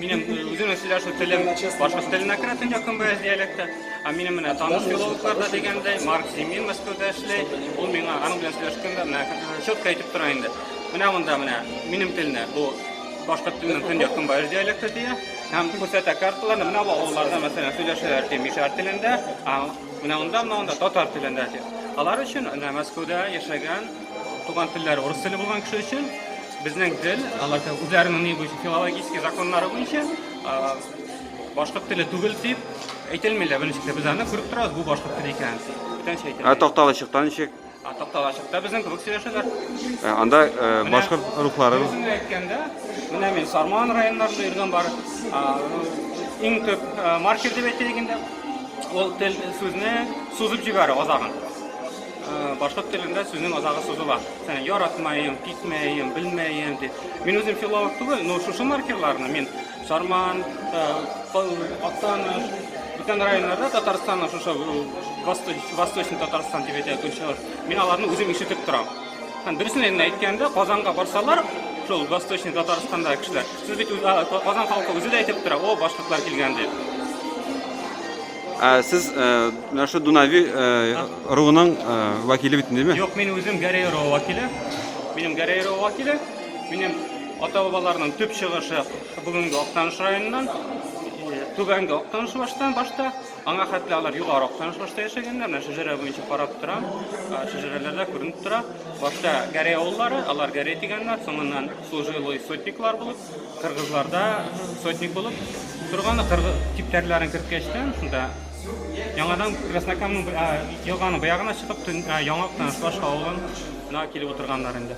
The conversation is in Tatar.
Минем үземнең сөйләшү телем башкорт теленә керә, төньяк көнбайыш диалекты. Ә минем менә таныш филологлар да дигәндәй, Марк Зимин Мәскәүдә эшли. Ул миңа аның белән сөйләшкәндә менә четко әйтеп тора инде. Менә монда менә минем телне бу башкорт теленең төньяк көнбайыш диалекты дия. Һәм күрсәтә карталарны, менә бу авылларда мәсәлән сөйләшәләр ди мишәр телендә, ә менә монда, менә монда татар телендә ди. Алар өчен менә Мәскәүдә яшәгән туган телләре урыс теле булган кеше өчен безнең тел, алар үзләренең ни буенча филологический законнары буенча башкорт теле түгел дип әйтелмиләр. Берничек тә без аны күреп торабыз, бу башкорт теле икәнен. Бүтәнчә әйтелми. Ә Такталачыкта ничек? Ә Такталачыкта безнең кебек сөйләшәләр. Ә, анда э, башкорт рухлары. Дөресен әйткәндә, менә мин Сарман районнарында йөргән бар. Иң төп э, маркер дип әйтәйек инде, ул тел сүзне сузып җибәрү азагын. Э, башкорт телендә сүзнең азагы сузыла. Сән яратмаем, китмәем, белмәем дип. Мин үзем филолог түгел, но шушы маркерларны мин Сарман, Актаныш, бүтән районнарда Татарстанның шушы Восточный Татарстан дип әйтә көнчыгыш. Мин аларны үзем ишетеп торам. Һәм дөресен генә әйткәндә, Казанга барсалар, шул Восточный Татарстанда кешеләр, сез бит Казан халкы үзе дә әйтеп тора, о, башкортлар килгән дип. Ә сез менә шу Дунави ыруының вәкиле бит, димме? Юк, мин үзем Гәрәй ыруы вәкиле. Минем Гәрәй ыруы вәкиле. Минем ата-бабаларның төп чыгышы бүгенге Актаныш районыннан, түбәнге Актаныш баштан башта, аңа хәтле алар югары Актаныш башта яшәгәннәр. Менә шәҗәрә буенча карап торам, шәҗәрәләрдә күренеп тора. Башта Гәрәй авыллары, алар Гәрәй дигәннәр, соңыннан служилый сотниклар булып, кыргызларда сотник булып торган, кыргыз типтәрләрен керткәчтән, шунда яңадан Краснокамның елганың бу ягына чыгып, Яңа Актаныш баш авылына килеп утырганнар инде.